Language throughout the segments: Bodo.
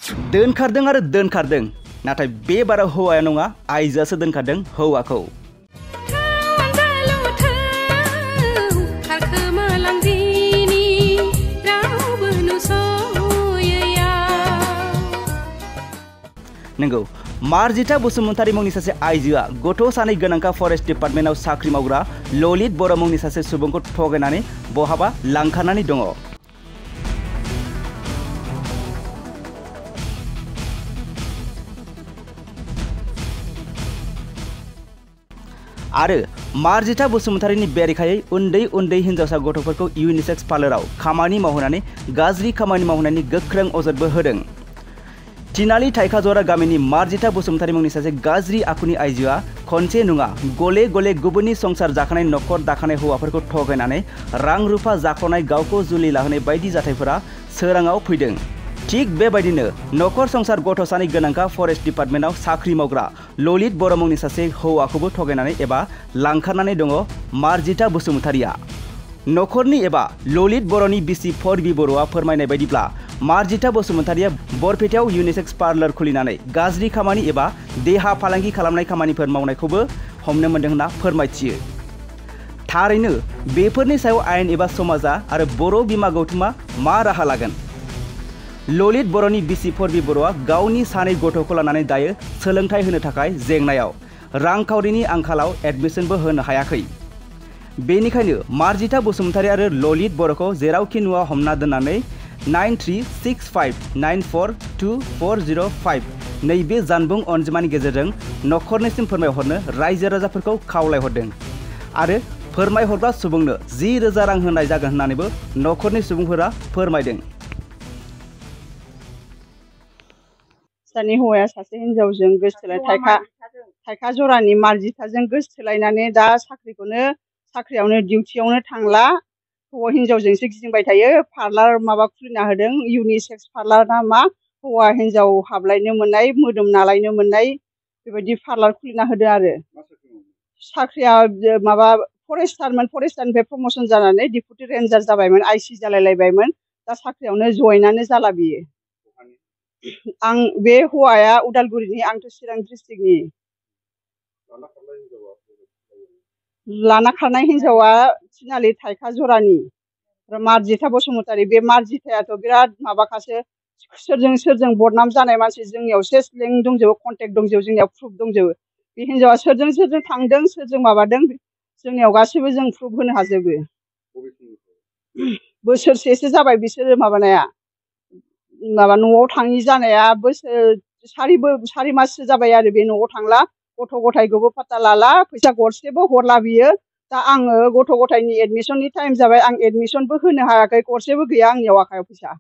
दोनखारदों आरो दोनखारदों नाथाय बे बाराव हौवाया नङा आइजोआसो दोनखारदों हौवाखौ। नंगौ मार्जिता बसुमतारी मुंनि सासे आइजोआ गथ' सानै गोनांखा फरेस्ट डिपार्टमेन्टआव साख्रि मावग्रा ललित बर' मुंनि सासे सुबुंखौ थगायनानै बहाबा लांखारनानै दङ। आरो मार्जिता बसुमतारीनि बेरेखायै उन्दै उन्दै हिन्जावसा गथ'फोरखौ इउनिसेक्स पार्लाराव खामानि मावहोनानै गाज्रि खामानि मावहोनायनि गोख्रों अजदबो होदों। तिनालि थाइखाजरा गामिनि मार्जिता बसुमतारी मुंनि सासे गाज्रि आखुनि आइजोआ खनसे नङा गले गले गुबुननि संसार जाखानाय नखर दाखानाय हौवाफोरखौ थगायनानै रां रुफा जाख्ल'नाय गावखौ जुलि लाहोनाय बायदि जाथायफोरा सोराङाव फैदों। थिग बेबायदिनो नखर संसार गथ' सानै गोनांखा फरेस्ट डिपार्टमेन्टआव साख्रि मावग्रा ललित बर' मुंनि सासे हौवाखौबो थगायनानै एबा लांखारनानै दङ मार्जिता बसुमतारीया। नखरनि एबा ललित बर'नि बिसि फरबि बर'आ फोरमायनाय बायदिब्ला मार्जिता बसुमतारीया बरपेटायाव इउनिसेक्स पार्लार खुलिनानै गाज्रि खामानि एबा देहा फालांगि खालामनाय खामानिफोर मावनायखौबो हमनो मोन्दों होनना फोरमायथियो। थारैनो बेफोरनि सायाव आयेन एबा समाजा आरो बर' बिमा गौथुमा मा राहा लागोन? ललित बर'नि बिसि फरबि बर'आ गावनि सानै गथ'खौ लानानै दायो सोलोंथाइ होनो थाखाय जेंनायाव रांखावरिनि आंखालाव एडमिसनबो होनो हायाखै। बेनिखायनो मार्जिता बसुमतारी आरो ललित बर'खौ जेरावखि नुवा हमना दोननानै 9365942405 नैबे जानबुं अनजिमानि गेजेरजों नखरनिसिम फोरमायहरनो रायजो राजाफोरखौ खावलायहरदों आरो फोरमायहरग्रा सुबुंनो 10,000 रां होनाय जागोन होननानैबो नखरनि सुबुंफोरा फोरमायदों। सानि हौवाया सासे हिनजावजों गोसोथोलाय थाइखा जरानि मार्जिताजों गोसोथोलायनानै दा साख्रियावनो डिउटियावनो थांला हौवा हिनजावजोंसो गिदिंबाय थायो। पार्लार माबा खुलिना होदों इउनिसेक्स पार्लार ना मा हौवा हिनजाव हाबलायनो मोननाय मोदोम नालायनो मोननाय बेबायदि पार्लार खुलिना होदों आरो साख्रिया माबा फरेस्टारनिफ्राय प्रमसन जानानै डिपुटि रेन्जार जाबायमोन आइसि जालायलायबायमोन दा साख्रियावनो जयेनानो जाला बियो। आं बे हौवाया उदालगुरिनि आंथ' चिरां डिस्ट्रिक्टनि। लाना खारनाय हिनजावा तिनालि थाइखाजरानि मार्जिता बसुमतारी। बे मार्जितायाथ' बिराद माबाखासो सोरजों बदनाम जानाय मानसि जोंनियाव सेस लिंक दंजोबो कन्टेक्ट दंजोबो जोंनियाव प्रुफ दंजोबो। बे हिनजावा सोरजों थांदों सोरजों माबादों जोंनियाव गासिबो जों प्रुफ होनो हाजोबो। बोसोरसेसो जाबाय बिसोरो माबानाया माबा न'आव थाङि जानाया सारि माससो जाबाय आरो बे न'आव थांला गथ' गथायखौबो फात्ता लाला फैसा गरसेबो हरला बियो। दा आङो गथ' गथायनि एडमिसननि टाइम जाबाय आं एडमिसनबो होनो हायाखै गरसेबो गैया आंनियाव आखायाव फैसा।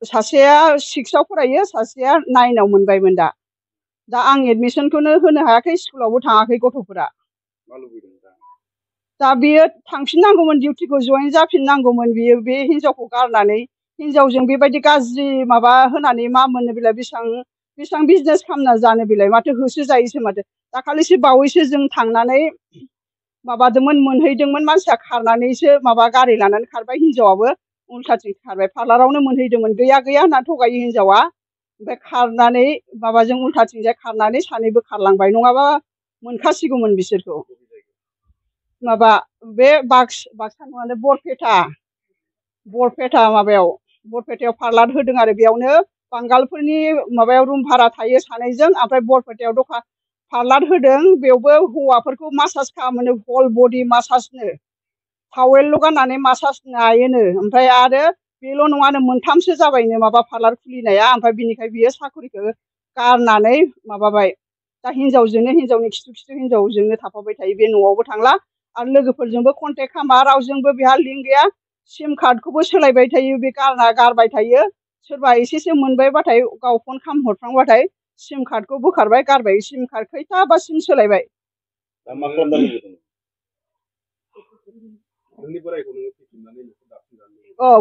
सासेया 6आव फरायो सासेया 9आव मोनबायमोन दा आं एडमिसनखौनो होनो हायाखै स्कुलावबो थाङाखै गथ'फोरा। दा बियो थांफिननांगौमोन डिउटिखौ जयेन जाफिननांगौमोन बियो बे हिनजावखौ गारनानै। हिनजावजों बेबायदि गाज्रि माबा होनानै मा मोननो बेलाय बेसेबां बिजनेस खालामना जानो बेलाय माथो होसो जायोसो माथो। दाखालिसो बावैसो जों थांनानै माबादोंमोन मोनहैदोंमोन मानसिया खारनानैसो माबा गारि लानानै खारबाय हिनजावाबो उल्थाथिं खारबाय पार्लारावनो मोनहैदोंमोन गैया होनना थगायो हिनजावा ओमफ्राय खारनानै माबाजों उल्थाथिंजाय खारनानै सानैबो खारलांबाय नङाबा मोनखासिगौमोन बिसोरखौ। माबा बे बाक्सा नङा बरपेटायाव पार्लार होदों आरो बेयावनो बांगालफोरनि माबायाव रुम भारा थायो सानैजों ओमफ्राय बरपेटायाव दखान पार्लार होदों बेयावबो हौवाफोरखौ मासाज खालामो हल बडि मासाजनो टावेलल' गाननानै मासाज नायोनो। ओमफ्राय आरो बेल' नङानो मोनथामसो जाबायनो माबा पार्लार खुलिनाया ओमफ्राय बिनिखाय बियो साख्रिखौ गारनानै माबाबाय दा हिनजावनि खिथु हिनजावजोंनो थाफाबाय थायो बे न'आवबो थांला आरो लोगोफोरजोंबो कन्टेक्ट खालामा रावजोंबो बेहा लिंक गैया। सिम कार्डखौबो सोलायबाय थायो बे गारबाय थायो सोरबा एसेसो मोनबायबाथाय गाव फन खालामहरफ्लांबाथाय सिम कार्डखौ बोखारबाय गारबाय सिम कार्ड खैथाबा सिम सोलायबाय।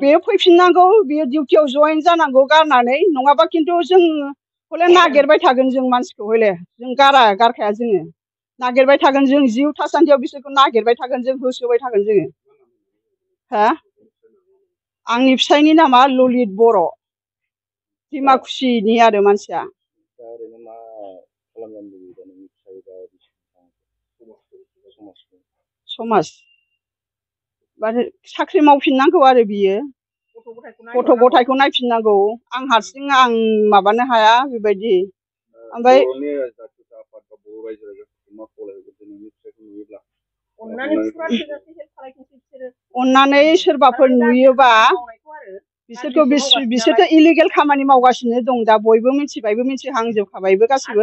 बेयो फैफिननांगौ बेयो डिउटियाव जयेन जानांगौ गारनानै नङाबा खिन्थु जों हले नागिरबाय थागोन जों मानसिखौ हले जों गारखाया जोङो नागिरबाय थागोन जों जिउ थासान्दियाव बिसोरखौ नागिरबाय थागोन जों होसोबाय थागोन जोङो। हा आंनि फिसायनि नामा ललित बर'। दिमाकुसिनि आरो मानसिया समाज माने साख्रि मावफिननांगौ आरो बियो गथ' गथायखौ नायफिननांगौ आं हारसिं आं माबानो हाया बेबायदि ओमफ्राय अननानै सोरबाफोर नुयोबा बिसोरथ' इलिगेल खामानि मावगासिनो दं दा बयबो मिथिबायबो मिथिहांजोबखाबायबो गासिबो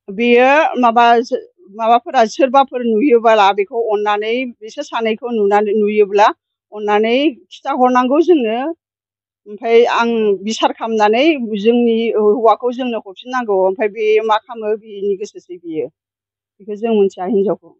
बेयो माबाफोरा सोरबाफोर नुयोब्ला बेखौ अननानै बिसोर सानैखौ नुयोब्ला अननानै खिथाहरनांगौ जोंनो ओमफ्राय आं बिसार खालामनानै जोंनि हौवाखौ जोंनो हरफिननांगौ ओमफ्राय बे मा खालामो बिनि गोसोसै बियो बेखौ जों मिथिया हिनजावखौ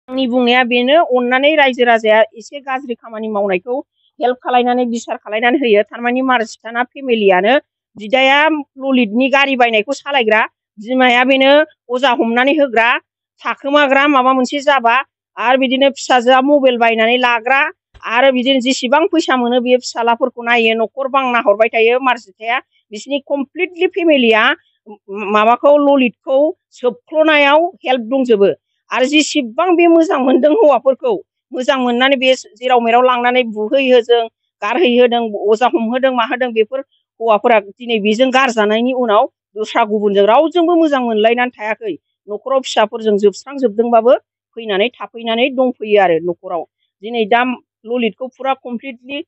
आंनि बुंनाया बेनो अननानै रायजो राजाया एसे गाज्रि खामानि मावनायखौ हेल्प खालायनानै बिसार खालायनानै होयो थारमानि मार्जिथाना फेमिलियानो बिदाया ललितनि गारि बायनायखौ सालायग्रा बिमाया बेनो अजा हमनानै होग्रा थाखोमाग्रा माबा मोनसे जाबा आरो बिदिनो फिसाजोआ मबाइल बायनानै लाग्रा आरो बिदिनो जेसेबां फैसा मोनो बियो फिसालाफोरखौ नायो न'खर बांना हरबाय थायो मार्जिथाया बिसिनि कमप्लिटलि फेमिलिया माबाखौ ललितखौ सोबख्ल'नायाव हेल्प दंजोबो आरो जेसेबां बे मोजां मोनदों हौवाफोरखौ मोजां मोननानै बे जेराव मेराव लांनानै बुहैहोदों गारहैहोदों अजा हमहोदों माहोदों बेफोर हौवाफोरा दिनै बेजों गारजानायनि उनाव दस्रा गुबुनजों रावजोंबो मोजां मोनलायनानै थायाखै न'खराव फिसाफोरजों जोबस्रांजोबदोंबाबो फैनानै थाफैनानै दंफैयो आरो न'खराव दिनै दा ललितखौ फुरा कमप्लिटलि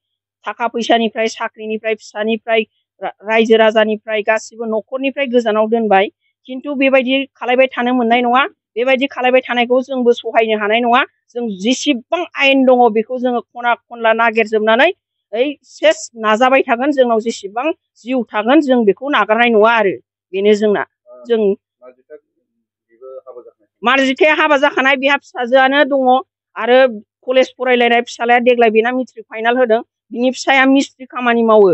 थाखा फैसानिफ्राय साख्रिनिफ्राय फिसानिफ्राय रायजो राजानिफ्राय गासिबो न'खरनिफ्राय गोजानाव दोनबाय खिन्थु बेबायदि खालायबाय थानो मोननाय नङा बेबायदि खालायबाय थानायखौ जोंबो सहायनो हानाय नङा जों जेसेबां आयेन दङ बेखौ जोङो खना खनला नागिरजोबनानै सेस नाजाबाय थागोन जोंनाव जेसेबां जिउ थागोन जों बेखौ नागारनाय नङा आरो बेनो जोंना जों मार्जिथाया हाबा जाखानाय बेहा फिसाजोआनो दङ आरो कलेज फरायलायनाय फिसालाया देग्लाय बेना मेट्रिक फाइनाल होदों बिनि फिसाया मिस्ट्रि खामानि मावो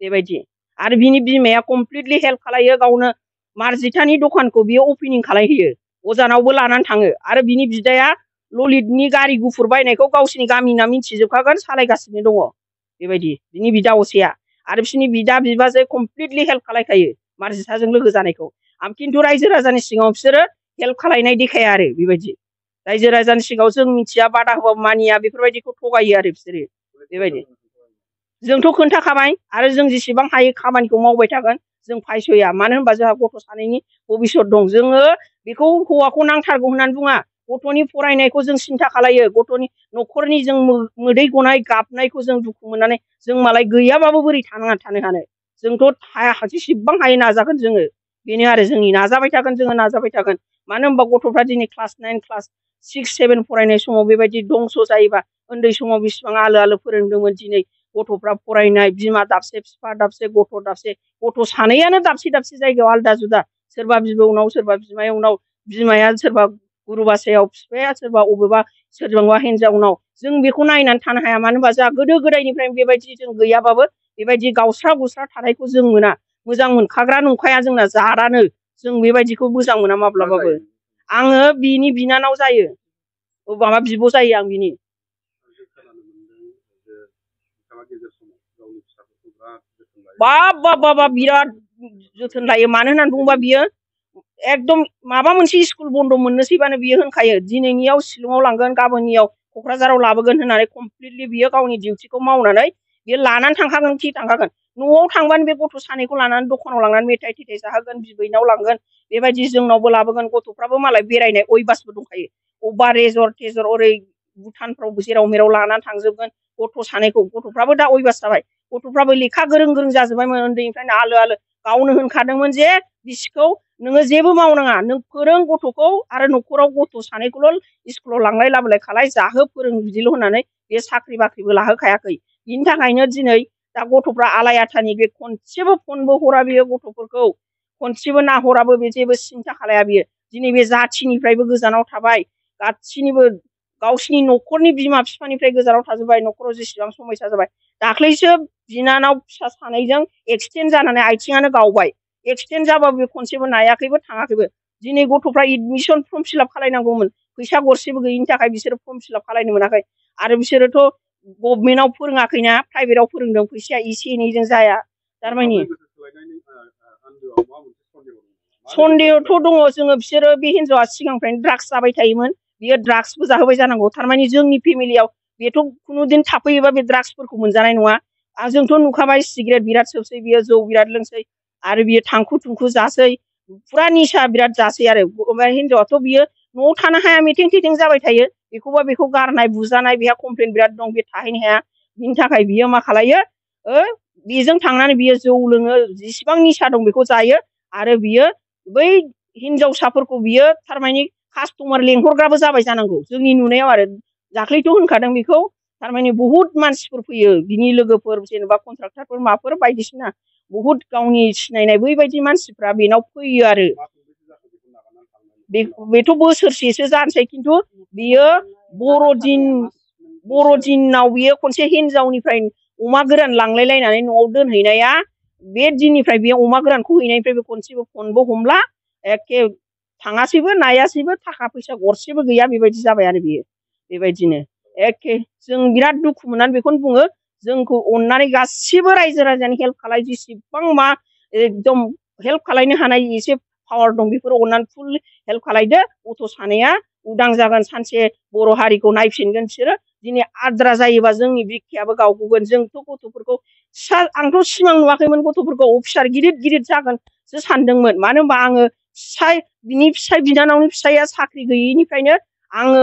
बेबायदि आरो बिनि बिमाया कमप्लिटलि हेल्प खालायो गावनो मार्जिथानि दखानखौ बियो अपेनिं खालायहोयो अजानावबो लानानै थाङो आरो बिनि बिदाया ललितनि गारि गुफुर बायनायखौ गावसिनि गामिना मिथिजोबखागोन सालायगासिनो दङ बेबायदि बिनि बिदा असेया आरो बिसोरनि बिदा बिबाजै कमप्लिटलि हेल्प खालायखायो मार्जिथाजों लोगो जानायखौ खिन्थु रायजो राजानि सिगाङाव बिसोरो हेल्प खालायनाय देखाया आरो बेबायदि रायजो राजानि सिगाङाव जों मिथिया बादा होबाबो मानिया बेफोरबायदिखौ थगायो आरो बिसोरो बेबायदि जोंथ' खोन्थाखाबाय आरो जों जेसेबां हायो खामानिखौ मावबाय थागोन जों फायस'या मानो होनबा जोंहा गथ' सानैनि भबिसत दं जोङो बेखौ हौवाखौ नांथारगौ होननानै बुङा गथ'नि फरायनायखौ जों सिन्था खालायो गथ'नि न'खरनि जों मोदै गनाय गाबनायखौ जों दुखु मोननानै जों मालाय गैयाबाबो बोरै थानो हानो जोंथ' हाया जेसेबां हायो नाजागोन जोङो बेनो आरो जोंनि नाजाबाय थागोन जोङो नाजाबाय थागोन मानो होनबा गथ'फ्रा दिनै क्लास 9 क्लास 6 7 फरायनाय समाव बेबायदि दंस' जायोबा उन्दै समाव बेसिबां आलो आलो फोरोंदोंमोन दिनै गथ'फ्रा फरायनाय बिमा दाबसे बिफा दाबसे गथ' दाबसे गथ' सानैयानो दाबसे दाबसे जायगायाव आलदा जुदा सोरबा बिबौनाव सोरबा बिमायंनाव बिमाया सोरबा गुरुबासायाव बिफाया सोरबा अबेबा सोरजोंबा हिनजावनाव जों बेखौ नायनानै थानो हाया मानो होनबा जोंहा गोदो गोदायनिफ्रायनो बेबायदि जों गैयाबाबो बेबायदि गावस्रा गुस्रा थानायखौ जों मोना मोजां मोनखाग्रा नंखाया जोंना जारानो जों बेबायदिखौ मोजां मोना माब्लाबाबो आङो बिनि बिनानाव जायो माबा बिब' जायो आं बिनि बाब बिराद जोथोन लायो मानो होननानै बुङोबा बियो एकदम माबा मोनसे स्कुल बन्द' मोननोसैबानो बियो होनखायो दिनैनियाव शिलंआव लांगोन गाबोननियाव क'क्राझाराव लाबोगोन होननानै कमप्लिटलि बियो गावनि डिउटिखौ मावनानै बियो लानानै थांखागोन खि थांखागोन न'आव थांबानो बे गथ' सानैखौ लानानै दखानाव लांनानै मेथाइ थेथाइ जाहोगोन बिबैनाव लांगोन बेबायदि जोंनावबो लाबोगोन गथ'फ्राबो मालाय बेरायनाय अयबासबो दंखायो अबेबा रेजर्ट टेजर्ट ओरै भुटानफ्राव जेराव मेराव लानानै थांजोबगोन गथ' सानैखौ गथ'फ्राबो दा अयबास जाबाय गथ'फ्राबो लेखा गोरों जाजोब्बायमोन उन्दैनिफ्रायनो आलो आलो गावनो होनखादोंमोन जे बिसिखौ नोङो जेबो मावनाङा नों फोरों गथ'खौ आरो न'खराव गथ' सानैखौल' स्कुलाव लांलाय लाबोलाय खालाय जाहो फोरों बिदिल' होननानै बे साख्रि बाख्रिबो लाहोखायाखै बिनि थाखायनो दिनै दा गथ'फ्रा आलाय आथानि बे खनसेबो फनबो हरा बियो गथ'फोरखौ खनसेबो नाहराबो बे जेबो सिन्था खालाया बियो दिनै बे जाथिनिफ्रायबो गोजानाव थाबाय गासिनिबो गावसिनि न'खरनि बिमा बिफानिफ्राय गोजानाव थाजोब्बाय न'खराव जेसेबां समयसा जाबाय दाख्लैसो बिनानाव फिसा सानैजों एक्सिडेन्ट जानानै आथिङानो गावबाय एक्सिडेन्ट जाबाबो बे खनसेबो नायाखैबो थाङाखैबो दिनै गथ'फ्रा एडमिसन फर्म फिलाप खालायनांगौमोन फैसा गरसेबो गैयिनि थाखाय बिसोरो फर्म फिलाप खालायनो मोनाखै आरो बिसोरोथ' गभर्नमेन्टआव फोरोङाखैना प्राइभेटआव फोरोंदों फैसाया एसे एनैजों जाया थारमाने सन्देहथ' दङ जोङो बिसोरो बे हिन्जावा सिगांनिफ्रायनो ड्राग्स जाबाय थायोमोन बियो ड्राग्सबो जाहोबाय जानांगौ थारमाने जोंनि फेमिलियाव बेथ' खुनुदिन थाफैयोबा बे ड्राग्सफोरखौ मोनजानाय नङा जोंथ' नुखाबाय सिगारेट बिराद सोबसै बियो जौ बिराद लोंसै आरो बियो थांखु थुंखु जासै फुरा निसा बिराद जासै आरो ओमफ्राय हिन्जावाथ' बियो न'आव थानो हाया मिथिं थिथिं जाबाय थायो बेखौबा बेखौ गारनाय बुजानाय बेहा कमप्लेन बिराद दं बे थाहैनो हाया बिनि थाखाय बियो मा खालायो बेजों थांनानै बियो जौ लोङो जेसेबां निसा दं बेखौ जायो आरो बियो बै हिन्जावसाफोरखौ बियो थारमाने कास्टमार लेंहरग्राबो जाबाय जानांगौ जोंनि नुनायाव आरो दाख्लैथ' होनखादों बेखौ थारमाने बहुद मानसिफोर फैयो बिनि लोगोफोर जेनेबा कन्ट्राक्टरफोर माफोर बायदिसिना बहुद गावनि सिनायनाय बैबायदि मानसिफ्रा बेनाव फैयो आरो बेथ' बोसोरसेसो जानोसै खिन्थु बियो बर'दिनाव बियो खनसे हिन्जावनिफ्राय अमा गोरान लांलायलायनानै न'आव दोनहैनाया बे दिननिफ्राय बे अमा गोरानखौ हैनायनिफ्राय बे खनसेबो फनबो हमला एखे थाङासैबो नायासैबो थाखा फैसा गरसेबो गैया बेबायदि जाबाय आरो बियो बेबायदिनो एखे जों बिराद दुखु मोननानै बेखौनो बुङो जोंखौ अननानै गासिबो रायजो राजानि हेल्प खालाय जेसेबां मा एकदम हेल्प खालायनो हानाय एसे पावार दं बेफोर अननानै फुल हेल्प खालायदो गथ' सानैया उदां जागोन सानसे बर' हारिखौ नायफिनगोन बिसोरो दिनै आद्रा जायोबा जोंनि बिखायाबो गावगोन जोंथ' गथ'फोरखौ आंथ' सिमां नुवाखैमोन गथ'फोरखौ अफिसार गिदिर गिदिर जागोनसो सानदोंमोन मानो होनबा आङो बिनि फिसाय बिनानावनि फिसाया साख्रि गैयैनिफ्रायनो आङो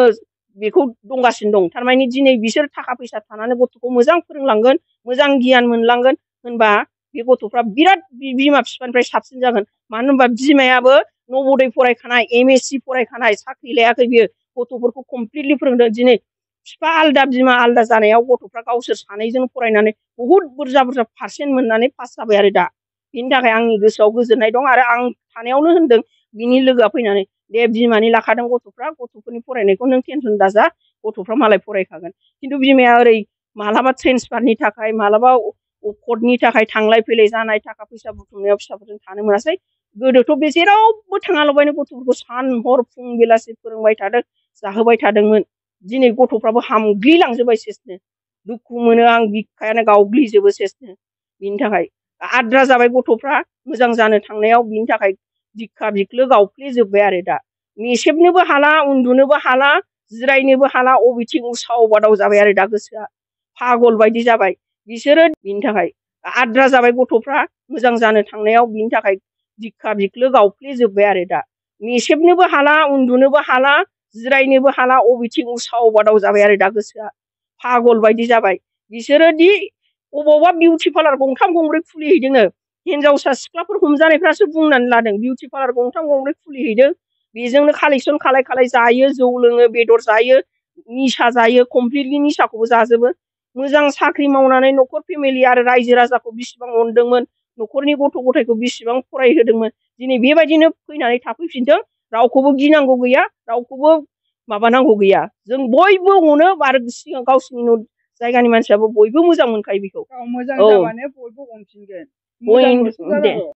बेखौ दंगासिनो दं थारमाने दिनै बिसोर थाखा फैसा थानानै गथ'खौ मोजां फोरोंलांगोन मोजां गियान मोनलांगोन होनबा बे गथ'फ्रा बिराद बिमा बिफानिफ्राय साबसिन जागोन मानो होनबा बिमायाबो नबोदय फरायखानाय MSc फरायखानाय साख्रि लायाखै बियो गथ'फोरखौ कमप्लिटलि फोरोंदों दिनै बिफा आलदा बिमा आलदा जानायाव गथ'फ्रा गावसोर सानैजों फरायनानै बहुद बुरजा बुरजा पारसेन्ट मोननानै पास जाबाय आरो दा बिनि थाखाय आंनि गोसोआव गोजोननाय दं आरो आं थानायावनो होनदों बिनि लोगोआ फैनानै दे बिमानि लाखादों गथ'फ्रा गथ'फोरनि फरायनायखौ नों टेनसन दाजा गथ'फ्रा मालाय फरायखागोन खिन्थु बिमाया ओरै मालाबा ट्रेन्सफारनि थाखाय मालाबा कर्टनि थाखाय थांलाय फैलाय जानाय थाखा फैसा बुथुमनायाव फिसाफोरजों थानो मोनासै गोदोथ' बे जेरावबो थाङाल'बायनो गथ'फोरखौ सान हर फुं बेलासि फोरोंबाय थादों जाहोबाय थादोंमोन दिनै गथ'फ्राबो हामग्लिलांजोबबाय सेसनो दुखु मोनो आं बिखायानो गावग्लिजोबो सेसनो बिनि थाखाय आद्रा जाबाय गथ'फ्रा मोजां जानो थांनायाव बिनि थाखाय बिखा बिख्लो गावफ्लेजोब्बाय आरो दा मेसेबनोबो हाला उन्दुनोबो हाला जिरायनोबो हाला अबेथिं उसाव बादाव जाबाय आरो दा गोसोआ पागल बायदि जाबाय बिसोरो बिनि थाखाय आद्रा जाबाय गथ'फ्रा मोजां जानो थांनायाव बिनि थाखाय बिखा बिख्लो गावफ्लेजोब्बाय आरो दा मेसेबनोबो हाला उन्दुनोबो हाला जिरायनोबो हाला अबेथिं उसाव बादाव जाबाय आरो दा गोसोआ पागल बायदि जाबाय बिसोरो दि अबावबा बिउटि पार्लार गंथाम गंब्रै खुलिहैदोंनो हिनजावसा सिख्लाफोर हमजानायफ्रासो बुंनानै लादों बिउटि पार्लार गंथाम गंब्रै खुलिहैदों बेजोंनो कालेक्सन खालाय जायो जौ लोङो बेदर जायो निसा जायो कमप्लिटलि निसाखौबो जाजोबो मोजां साख्रि मावनानै न'खर फेमिलि आरो रायजो राजाखौ बिसिबां अनदोंमोन न'खरनि गथ' गथायखौ बिसिबां फरायहोदोंमोन दिनै बेबायदिनो फैनानै थाफैफिनदों रावखौबो गिनांगौ गैया रावखौबो माबानांगौ गैया जों बयबो अनो आरो सिगां गावसिनि जायगानि मानसियाबो बयबो मोजां मोनखायो बेखौ मोजां जाबानो बयबो अनफिनगोन